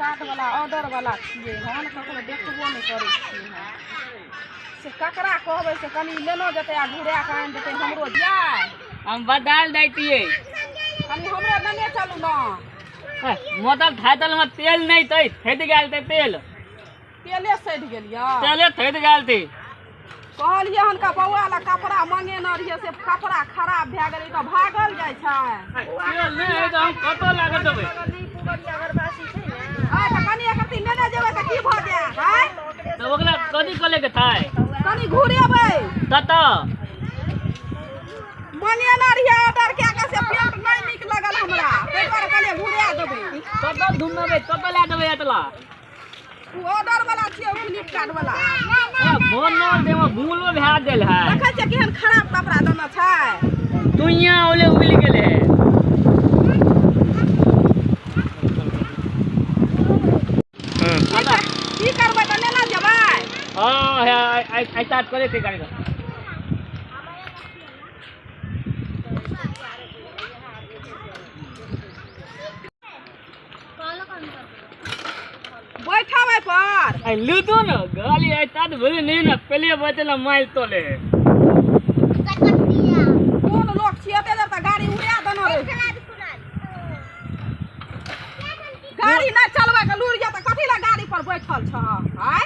Flipkart वाला order वाला छियै हन, ककरो देखबो नहि करै छियै हन। से ककरा कहबै से कनि लेनो जेतै आ घुरा कऽ आनि देतै हमरो जाय। हम बदल दैतियै। कनि हमरो लेने चलू ने। मोटर थाइतल में तेल नहीं थे, थैत गेल थे तेल। तेले सड़ि गेल यऽ। तेले थैत गेल थे। कहलियै हन का बौआ ला कपड़ा मंगेने रहियै, से कपड़ा खराब भए गेलै तऽ भागल जाइ छै। तेल नहि है तऽ हम कतऽ लए कऽ देबै? आइ तऽ कनि एकरती लेने जेबै तऽ की भऽ जायत? आँय? तऽ ओकरा कथी कऽ लेके छै? कनि घुरेबै। कतऽ? मंगेने रहियै ऑर्डर कए कऽ, से पेंट नहि नीक लगल हमरा, ताहि दुआरे कहलियै घुरा देबै। कतऽ घुमेबै? कतऽ लए देबै एतला? ओ ऑर्डर वाला छियै, फ्लिपकार्ट वाला। बनल देमे भूलो भए गेल है। देखै छियै केहन खराब कपड़ा देने छै। दुनिया ओले उगलि गेल है। की करबै तऽ लेना जेबै? हाँ, है, स्टार्ट करे थे गाड़ी। बैठबै पर। आई लूतो न गाड़ी आई तात भले नहीं ना पहले बचला माइल तोले। कोन लोक छियै, एते देर तऽ गाड़ी उड़ा देने रहै। गाड़ी नहि चलबै के लूरि यऽ तऽ कथी लए गाड़ी पर बैठल छह? आँय,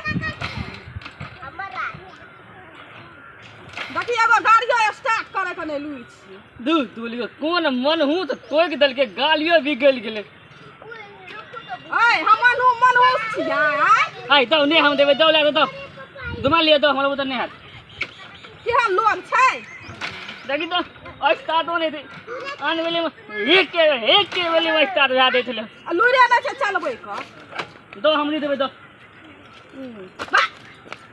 देखी एगो गाड़ियो स्टार्ट करे के नहि लूरि छियै। दू दू कोन मन हूँ तऽ तोड़ि देलकै, गालियो भी गलि गेलै। आँय, हम मनहूस छियै? आँय, आइ दौ नहि हम देबै, दौ लए दौ दुमा लिअ दौ, हमरा बुते नहि हैत। केहन लोक छै? देखी तऽ स्टार्टो नहि थे, आन बेलीमे एक के बेलीमे स्टार्ट भए दै छलै। आ लूरे नहि छै चलबै के। दौ हम नहि देबै, दौ।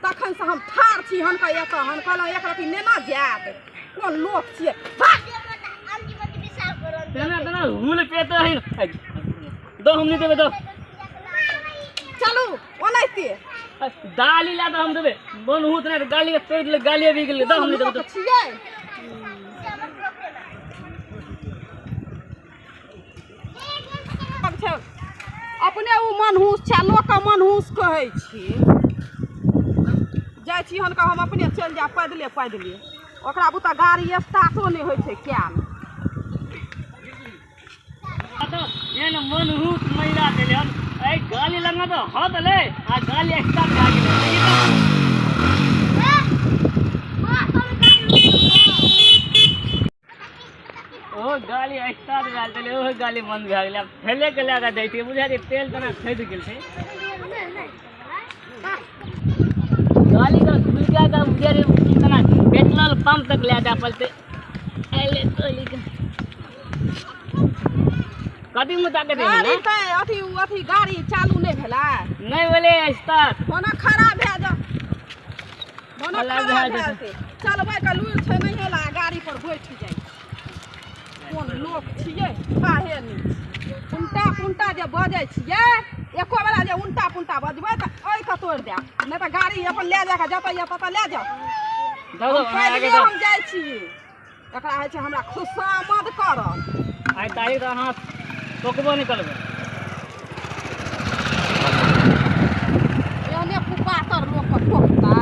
तखन से हम ठाढ़ छी हन के एतऽ, हम कहलहुँ एक रति नेना जायत। कोन लोक छियै? तेना तेना हुल पेते है। दौ हम नहि देबै, दौ। चलू ओनाहिते। गाली ला तऽ हम देबै, मन हुत नहि गाली के तोड़ि देलकै, गालिए भी गेलै। दौ हम नहि देबै, दौ। छियै अपने ओ मनहूस छै, लोकके मनहूस कहै छी। जाइ छी हनका, हम अपने चलि जायब पैदले पैदले। ओकरा बुते गाड़ी स्टार्टो नहि होइ छै कयल। एहन मनहूस महिला छलै हन, एहि गाली लग तऽ हद लै आ गाली स्टार्ट भए गेलै। ओहो गाली स्टार्ट भए गेलै, ओहो गाली बंद भए गेलै। आब ठेले के लए कऽ दैतियै, बुझाइ छै तेल तेना खदि गेल छै। गाली के झुलका के बुझाइ छै तेना पेट्रोल पंप तक लए जाय पड़तै। अयलै तोली के कथी मुद्दा के गाड़ी तऽ अथी अथी गाड़ी चालू नहि भेलै? नहि भेलै स्टार्ट। मोना खराब भए जा, मोना खराब भए जेतै। चलबै के लूरि छै नहिये ला, गाड़ी पर बैठ जाइ। कोन लोक छियै, काहे नहि उल्टा पुल्टा जे बजै छियै? एको बेरा जे उल्टा पुल्टा बजबै तऽ ओहि के तोड़ि देब, नहि तऽ गाड़ी अपन लए जाकऽ जतऽ यऽ ततऽ लए जाउ। पैदले हम जाइ छियै। एकरा होइ छै हमरा खुशामद करल। आइ तारीख तऽ अहाँ टोकबो नहि करबै। एहने कुपातर लोकके टोकता।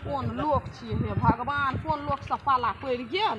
कोन लोक छियै हे भगवान, कोन लोकसँ पाला पड़ि गेल?